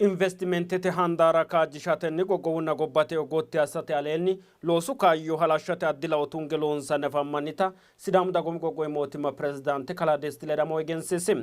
Investimentete handaara kaajjishatenni qoqqowunna gobbate gotti assate aleenni loosu kaayyo halashshate addi lao tunge loonsanni afammannita Sidaamu Dagoomu Qoqqowi Mootimma Pirezidaante Kalaa Desti Ledamo egensiisi.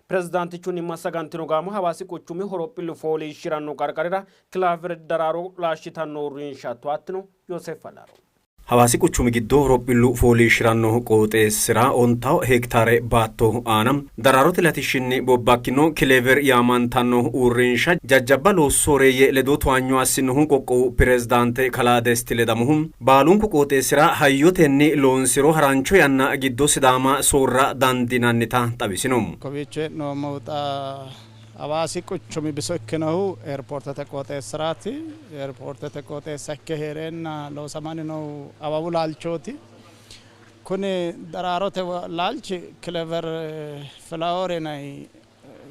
Pirezidaantichunni massagantino gaamo Hawaasi quchumi horophillu fooliishshi'ranno qarqarira Kilaavere daraaro laashshitanno uurrinsha towattino. Yooseef Alaro. Hawaasi quchumi giddo horophillu fooliishshi'ranno qooxeessira 10 hektaare baatto aana daraarote latishshinni bobbakkino Kilever yaamantanno uurrinsha jajjabba loosu sooreeyye ledo towaanyo assinohu qoqqowu pirezidaante kalaa Desti Ledamohu, baalunku qooxeessira hayyotenni loonsiro harancho yanna giddo Sidaama soorra dandiinannita xawisino. Kowiicho hee'noommohu xa Hawaasi quchumi biso ikkinohu eerpoortete qooxeessiraati. Eerpoortete qooxeessa ikke hee'reenna loosamanni noohu awawu laalchooti. Kuni daraarote laalchi Kilever Filawoor yinanni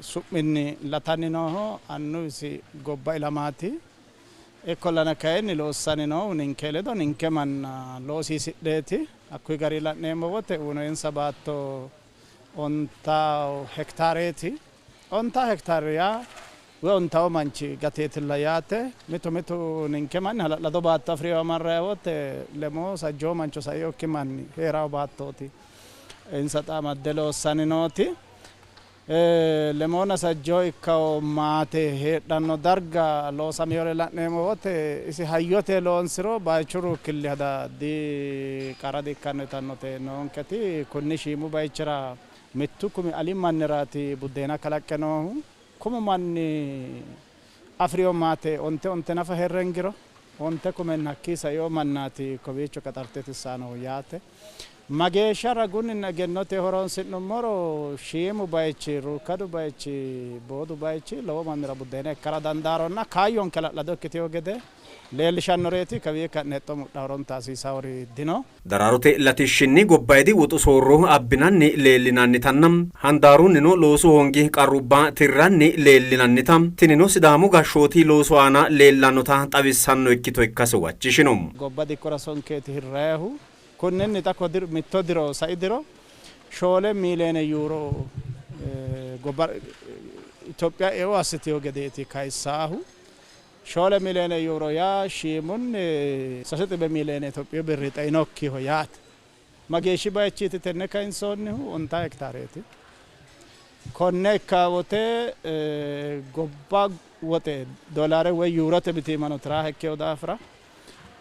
su'minni latanni nooho. Annuwisi gobba ilamaati. Ikkollana kayinni loossanni noohu ninke ledo ninke manna loosiisidheeti. Hakkuyi garinni la'neemmo wote uyinoyinsa baatto 10 hektaareeti. 10 hektaare yaa woy ontawo manchi gateetilla yaate. Mitu mitu ninke manni hala'lado baatto afi'riwa marrayi wote lemoo sajjoo mancho sainokki manni hee'rawo baattooti. Insa xa amadde loossanni nooti. Lemoonna sajjoo ikkawo maate heedhanno darga loosaminore la'neemmo wote isi hayyote loonsiro bayichu ruukkilli hada di qarra di ikkanno yitannote noonketi. Kunni shiimu bayichira mittu kumi ali manniraati buddeena kalaqqe noohu. Kumu manni afi'rino maate onte onte nafa herrengiro onte kumenna hakkii saino mannaati kowiicho qaxarte itissanohu yaate. Mageeshsha ragunninna egennote horonsi'nummoro shiimu bayichi, ruukkadu bayichi, boodu bayichi lowo mannira buddeena ikkara dandaaronna kaayyonke hala'lado ikkiteyo gede leellishannoreeti. Kawii ka'ne hexxo mudha horonta hasiisawori dino. Daraarote latishshinni gobbayidi woxu soorro abbinanni leellinannitanna handaarunnino loosu hoongi qarrubba tirranni leellinannita, tinino Sidaamu gashshooti loosu aana leellannota xawissanno ikkito ikkase huwachishino. Gobba dikkora sonkeeti hirrayihu. Kunninni xa ko mitto diro sai diro 4 miiliyoone yuuro gobba Itophiya eo assitino gedeeti kayissaahu. 4 miiliyoone yuuro yaa shiimunni 3 miiliyoone Itophiyu birri xeinokkiho yaate. Mageeshshi bayichiiti tenne kayinsoonnihu? 10 hektaareeti. Konne ikka wote gobba woxe doolaare woy yuurote mitiimmano tiraaha ikkeyo daafira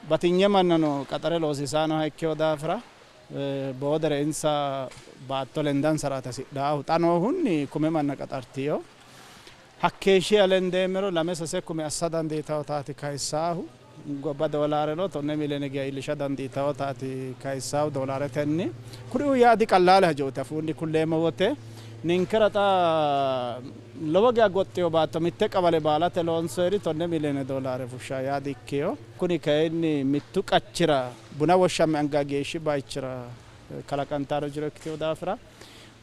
batinye mannano qaxare loosiisaanoha ikkeyo daafira boodere insa baatto lendansaraati hasidhaahu. Xa noohunni kume manna qaxartiyo. Hakkeeshshiha lendeemmero 2 3 kume assa dandiitawotaati kayissaahu. Gobba doolaareno 10 miiliyoone geya iillisha dandiitawotaati kayissaahu doolaaretenni. Kuriuu yaa diqallaale hajooti afuunni kulleemmo wote. Ninkera xa lowo geya goxxiyo baatto mitte qawale baalate loonsoyiri 10 miiliyoone doolaare fushsha yaa dikkiyo. Kuni kayinni mittu qachira buna woshshamme anga geeshshi bayichira kalaqantano jiro ikkitino daafira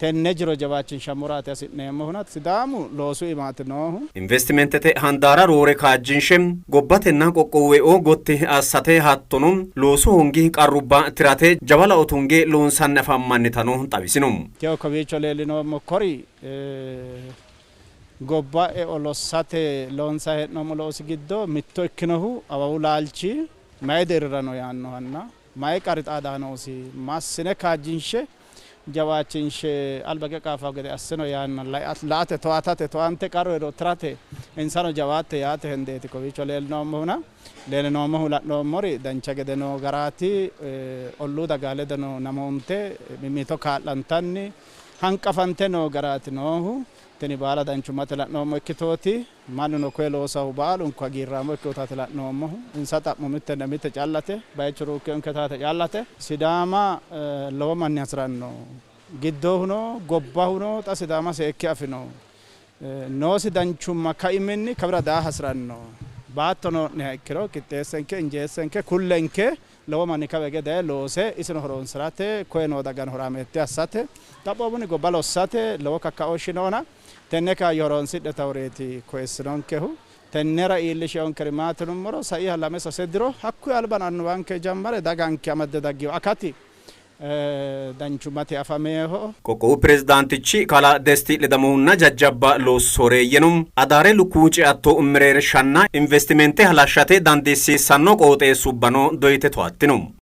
tenne jiro jawaachinshammoraati hasi'neemmohuna Sidaamu loosu imaati noohu. Investimentete handaara roore kaajjinshe gobbatenna qoqqowu eo gotti assate hattono loosu hoongi qarrubba tirate jawa lao tunge loonsanni afammannitano xawisino. Techo kowiicho leellinoommo kori gobba eo lossate loonsanni hee'noommo loosi giddo mitto ikkinohu awawu laalchi mayi deerrira no yaannohanna mayi qarri xaadaa noosi massine kaajjinshe jawaachinshe albage qaafawo gede assino yaanna la''ate towatate towaante qarru hedo tirate insano jawaatte yaate hendeeti kowiicho leellinoommohuna leellinoommohu la'noommori dancha gede noo garaati. Olluu daga ledono namoonte mimmito kaa'lantanni hanqafante noo garaati noohu. Tini baala danchummate la'noommo ikkitooti. Mannuno koye loosahu baalunku hagiirraamo ikkinotaati la'noommohu. Insa xa'mo mittenna mitte callate, bayichu ruukkinonke taate callate. Sidaama lowo manni hasi'ranno. Giddohuno gobbahuno xa Sidaama seekke afino. Noosi danchumma kaiminni kawira daa hasi'ranno. Baatto noo'neha ikkiro qixxeessenke, injeessenke, kullenke lowo manni kawa hige daye loose isino horonsi'rate, koye noo dagano horaameette assate, xaphoomunni gobba lossate lowo kakkaooshshi noona tenne kaayyo horonsidhe tawureeti koyissinonkehu. Tennera iillisheyonkeri maati yinummoro saiha 2 3 diro hakkuyi alba annuwanke jammare daganke amadde daggino akati Danchummate afameeho. Qoqqowu pirezidaantichi kalaa Desti Ledamohunna jajjabba loosu sooreeyyeno Adaare lukkuwu ceatto mereershanna investimente halashshate dandiissiissanno qooxeessubbano doyite towaattino.